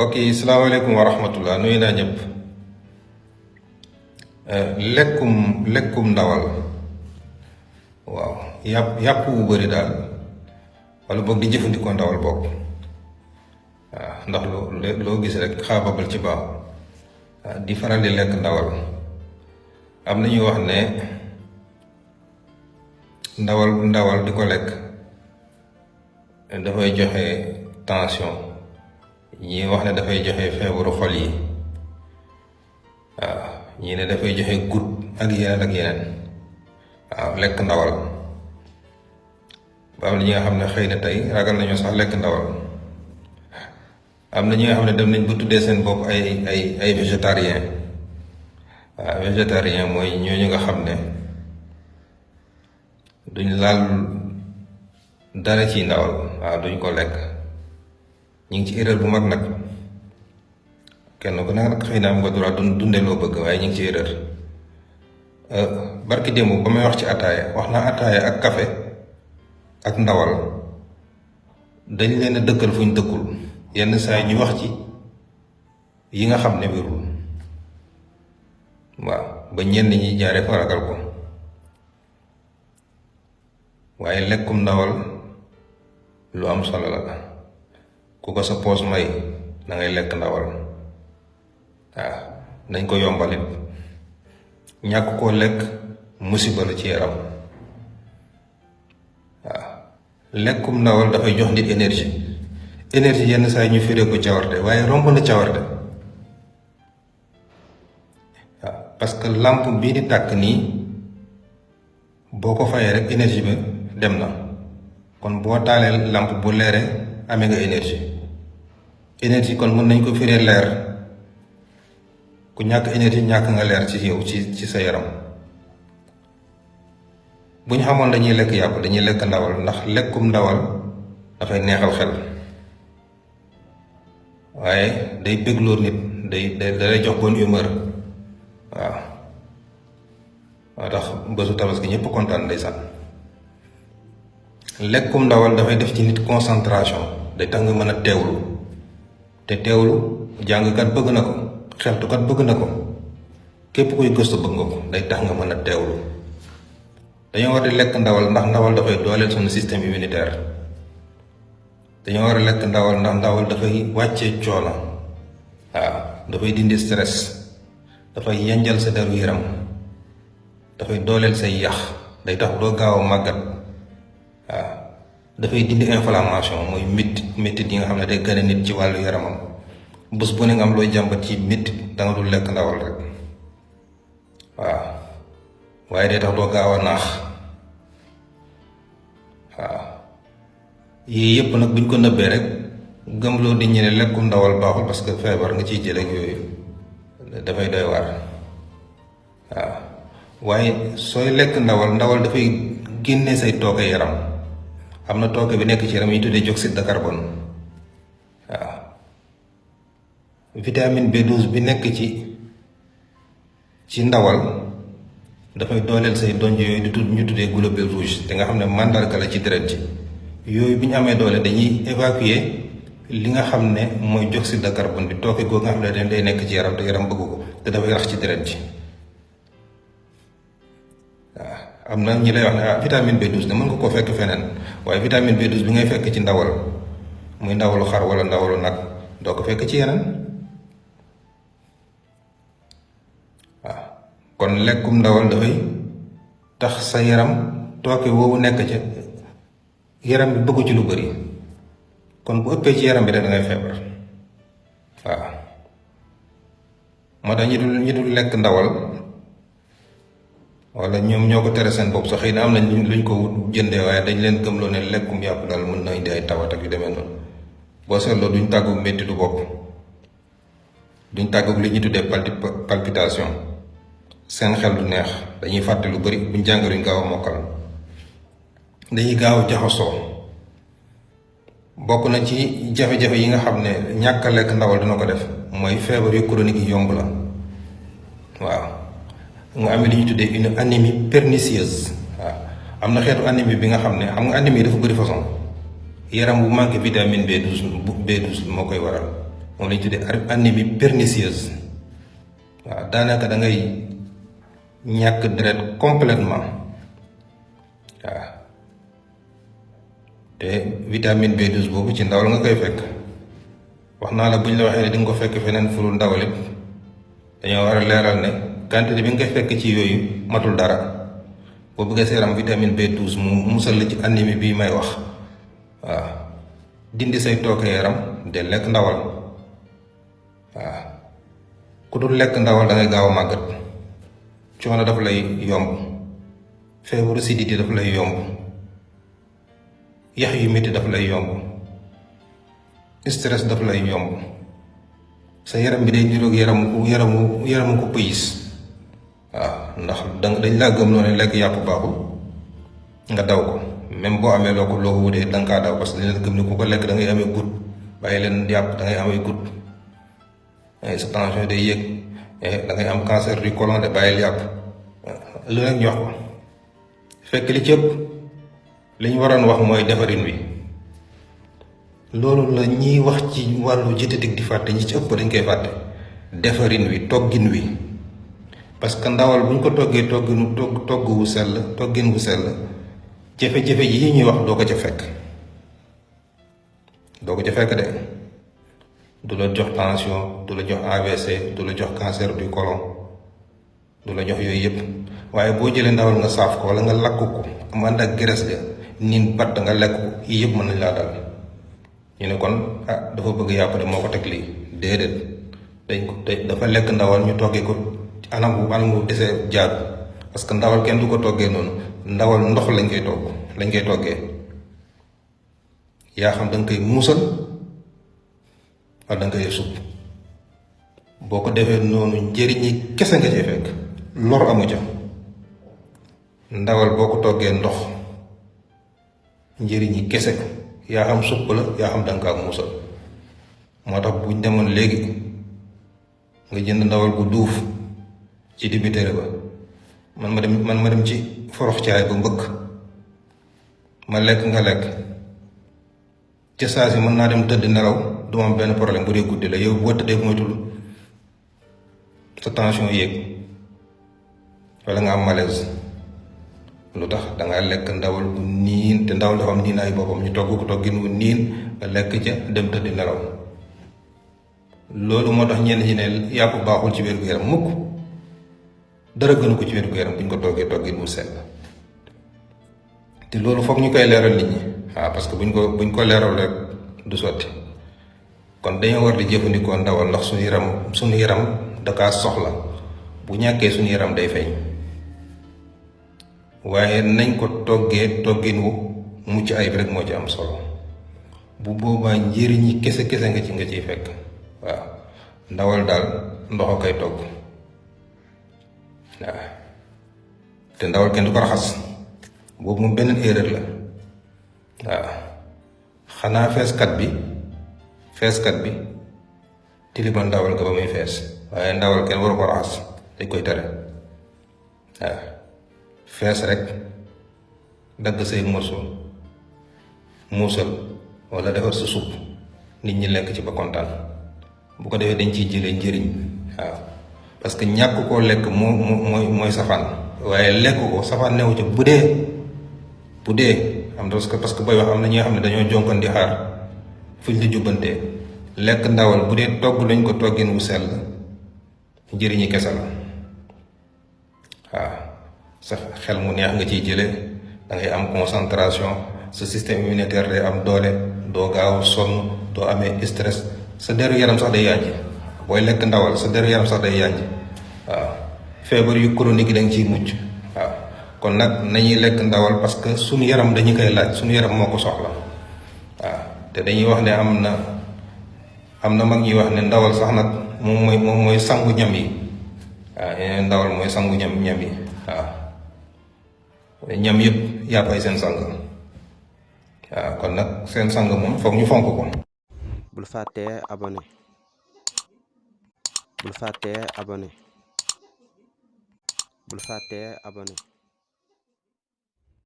ok salaamaaleykum wa rahmatullah nuyu naa ñëpp. lekkum ndawal waaw yàpp wu bëri daal wala boog di jëfandikoo ndawal boog waaw ndax loo gis rek xaababal ci baax di faral di lekk ndawal am na ñuy wax ne ndawal di ko lekk dafay joxe tension, ñii wax ne dafay joxe feebaru xol yi waaw ñii ne dafay joxe goutte ak yeneen waaw lekk ndawal ba am na ñi nga xam ne xëy na tey ragal nañu sax lekk ndawal. am na ñi nga xam ne dem nañ ba tuddee seen bopp ay végétarien waaw végétarien mooy ñooñu nga xam ne duñ laal dara ci ndawal waaw duñ ko lekk. ñu ngi ci erreur bu mag nag kenn ku nekk nag xëy na am nga droit dunde loo bëgg waaye ñu ngi ci erreur. barki démb ba may wax ci ataaya wax naa ataaya ak café ak ndawal dañ leen a dëkkal fuñ dëkkul yenn saa yi ñu wax ci yi nga xam ne wérul waaw ba ñenn ñi jaare fa ragal ko waaye lekkum ndawal lu am solo la ku ko sa poos may da ngay lekk ndawal waaw nañ ko yombalit ñàkk koo lekk musiba la ci yaram waaw lekkum ndawal dafay jox nit énergie yenn saa yi ñu firee ko cawarte waaye romb na cawarte waaw parce que lampe bii di tàkk nii boo ko fayee rek énergie ba dem na kon boo taalee lampe bu leere amee nga énergie kon mën nañ ko firee leer ku ñàkk énergie ñàkk nga leer ci yow ci sa yaram. bu ñu xamoon dañuy lekk yàpp dañuy lekk ndawal ndax lekkum ndawal dafay neexal xel waaye day bégloo nit day jox bonne humeur waaw moo tax bésu tabaski ñëpp kontaan ndeysaan. lekkum ndawal dafay def ci nit concentration day tax nga mën a teewlu te teewlu jàngkat bëgg na ko xeltukat bëgg na ko képp kuy gëstu bëgg nga ko day tax nga mën a teewlu. dañoo war di lekk ndawal ndax ndawal dafay dooleel suñu système immunitaire dañoo war a lekk ndawal ndax ndawal dafay wàccee coono waaw dafay dindi stress dafay yanjal sa deru yaram dafay dooleel say yax day tax doo gaaw a màggat waaw dafay dindi inflammation mooy métit yi nga xam ne day gën a nit ci wàllu yaramam bés bu ne nga am looy jàmbat ci métit da nga dul lekk ndawal rek waaw waaye day tax doo gaaw a naax waaw yii yëpp nag buñ ko nëbbee rek gëmloo di ñu ne lekkum ndawal baaxul parce que feebar nga ciy jëlee ak yooyu dafay doy waar waaw waaye sooy lekk ndawal dafay génne say tooke yaram am na tooke bi nekk ci yaram yi tuddee dioxyde de carbone waaw vitamine B12 bi nekk ci ndawal dafay dooleel say donj yooyu ñu tuddee globules rouges te nga xam ne màndarga la ci deret ji yooyu bi ñu amee doole dañuy évacuer li nga xam ne mooy dioxyde de carbone bi tooke googu nga xam ne day nekk ci yaram te yaram bëgg ko te dafay rax ci deret ji waaw am na ñi lay wax ne vitamine B12 de mën nga koo fekk feneen waaye vitamine B12 bi ngay fekk ci ndawal muy ndawalu xar wala ndawalu nag doo ko fekk ci yeneen. kon lekkum ndawal dafay tax sa yaram tooke woowu nekk ca yaram bi bëggu ci lu bari kon bu ëppee ci yaram bi da ngay feebar waaw moo tax ñi dul lekk ndawal wala ñoom ñoo ko tere seen bopp sax xëy na am nañ luñ ko jëndee waaye dañ leen gëmloo ne lekkum yàpp daal mën na indi ay tawat ak yu demee noonu boo seetloo duñ tàggu métti du bopp duñ tàggu li ñuy tuddee palpitation seen xel du neex dañuy fàtte lu bari buñ jàng duñ gaaw a mokkal dañuy gaaw a jaxasoo bokk na ci jafe-jafe yi nga xam ne ñàkk a lekk ndawal dina ko def mooy feebar yu chronique yi yomb la waaw nga amee li ñuy tuddee une anémie pernicieuse waaw am na xeetu anémie bi nga xam ne xam nga anémie dafa bëri façon yaram bu manqué vitamine B12 moo koy waral moom lañ tuddee anémie pernicieuse waaw daanaka da ngay ñàkk deret complètement waaw te vitamine B12 boobu ci ndawal nga koy fekk wax naa la buñ la waxee ne di nga ko fekk feneen furul ndawal it dañoo war a leeral ne quantité bi nga koy fekk ci yooyu matul dara boo bëggee sa yaram vitamine B12 mu musal la ci anémie bii may wax waaw dindi say tooke yaram de lekk ndawal waaw ku dul lekk ndawal da ngay gaaw a màggat coono dafa lay yomb feebaru siditi dafa lay yomb yax yu métti dafa lay yomb stress dafa lay yomb sa yaram bi day niroog yaramu ko pëyis waaw ndax dañ laa gëm noonu lekk yàpp baaxul nga daw ko même boo amee loo ko wutee da nga kaa daw parce que dañ la gëm ni ku ko lekk da ngay amee gut bàyyi leen yàpp da ngay amee gut sa tension day yéeg da ngay am cancer du côlon de bàyyil yàpp lu nekk ñu wax ko fekk li ci ëpp li ñu waroon wax mooy defarin wi loolu la ñiy wax ci wàllu diététique di fàtte ñi ci ëpp dañ koy fàtte defarin wi toggin wi parce que ndawal bu ñu ko toggee togg wu sell toggin wu sell jafe-jafe yi ñuy wax doo ko ca fekk de du la jox tension du la jox AVC du la jox cancer du côlon du la jox yooyu yëpp waaye boo jëlee ndawal nga saaf ko wala nga lakk ko mu ànd ak graisse ga niin batt nga lekk ko yii yëpp mën nañ laa dal ñu ne kon dafa bëgg yàpp de moo ko teg lii déedéet dafa lekk ndawal ñu toggee ko anam bu desee jaadu parce que ndawal kenn du ko toggee noonu ndawal ndox lañ koy toggee yaa xam da nga koy muusal wala da nga koy supp boo ko defee noonu njëriñi kese nga cay fekk lor amu ca ndawal boo ko toggee ndox njëriñi kese yaa xam supp la yaa xam da nga kaa muusal moo tax buñ demoon léegi nga jënd ndawal bu duuf ci dibiteri ba man ma dem ci forox caay ba mbëkk ma lekk nga lekk ca saa si mën naa dem tëdd nelaw du ma am benn problème bu dee guddi la yow boo tëddee moytul sa tension yéeg wala nga am malaise lu tax danga lekk ndawal bu niin te ndawal dafa am niinaay boppam ñu togg ko toggin wu niin nga lekk ca dem tëdd nelaw loolu moo tax ñenn ñi ne yàpp baaxul ci wér-gu-yaram mukk dara gënu ko ci wér-gu-yaram bu ñu ko toggee toggin wu sell te loolu foog ñu koy leeral nit ñi waaw parce que buñ ko leeral rek du sotti kon dañoo war di jëfandikoo ndawal ndax suñu yaram da kaa soxla bu ñàkkee suñu yaram day feeñ waaye nañ ko toggee toggin wu mucc ayib rek moo ci am solo bu boobaa njëriñi kese nga ciy fekk waaw ndawal daal ndox a koy togg waaw te ndawal kenn du ko raxas boobu moom beneen erreur la waaw xanaa feeskat bi tilimal ndawal ga ba muy fees waaye ndawal kenn waru ko raxas dañ koy tere waaw fees rek dagg say morceau muusal wala defar sa supp nit ñi lekk ci ba kontaan bu ko defee dañ ciy jëlee njëriñ waaw parce que ñàkk koo lekk mooy safaan waaye lekk ko safaan newu ca bu dee am parce que booy wax am na ñi nga xam ne dañoo jonkan di xaar fuñ la jubbantee lekk ndawal bu dee togg lañ ko toggin wu sell njëriñi kese la waaw sa xel mu neex nga ciy jële da ngay am concentration sa système immunitaire day am doole doo gaaw sonn doo amee stress sa deru yaram sax day yànji booy lekk ndawal sa deru yaram sax day yànji waaw feebar yu chronique yi da nga ciy mucc waaw kon nag nañuy lekk ndawal parce que suñu yaram dañu koy laaj suñu yaram moo ko soxla waaw te dañuy wax ne am na mag ñuy wax ne ndawal sax nag moom mooy sangu ñam yi waaw yeneen ndawal mooy sangu ñam yi waaw ñam yëpp yàppay seen sang waaw kon nag seen sang moom foog ñu fonk ko. bul fàttee abonné